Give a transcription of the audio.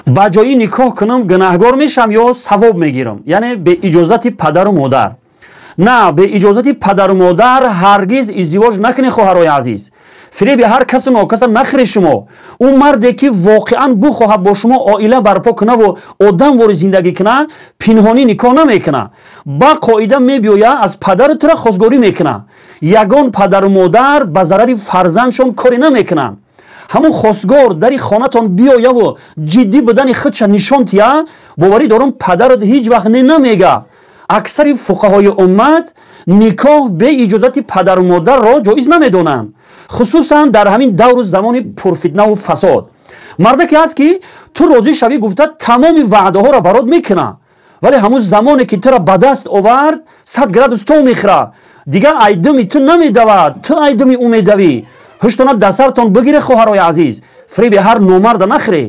Ба ҷои никоҳ кунам, гунаҳгор мешавам ё савоб мегирам? Яъне бе иҷозати падару модар. На, бе иҷозати падару модар ҳаргиз издивоҷ накунед, хоҳарои азиз. Фиреби ҳар касу нокаса нахӯре шумо. Ӯ марде ки воқеан бухоҳад бо шумо оила барпо кунаву одамвори зиндагӣ куна, пинҳонӣ никоҳ намекуна. Ба қоида мебиёя, аз падару тура хостгорӣ мекуна. Ягон падару модар ба зарари фарзандшон коре намекунанд. Ҳамун хостгор дари хонатон биёяву ҷиддӣ будани худша нишон тия, боварӣ дорам, падарат ҳеҷ вақт не намега. Аксари фуқаҳои уммат никоҳ бе иҷозати падару модарро ҷоиз намедонанд, хусусан дар ҳамин давру замони пурфитнаву фасод. Мардаке ҳаст, ки ту розӣ шавӣ гуфта, тамоми ваъдаҳоро барот мекуна, вале ҳамун замоне ки тура ба даст овард, 100 градус то мехӯра, дигар айдими ту намедавад, ту айдими ӯ медавӣ. Ҳуштона дар сартон бигире, хоҳарои азиз, фиреби ҳар номарда нахӯре.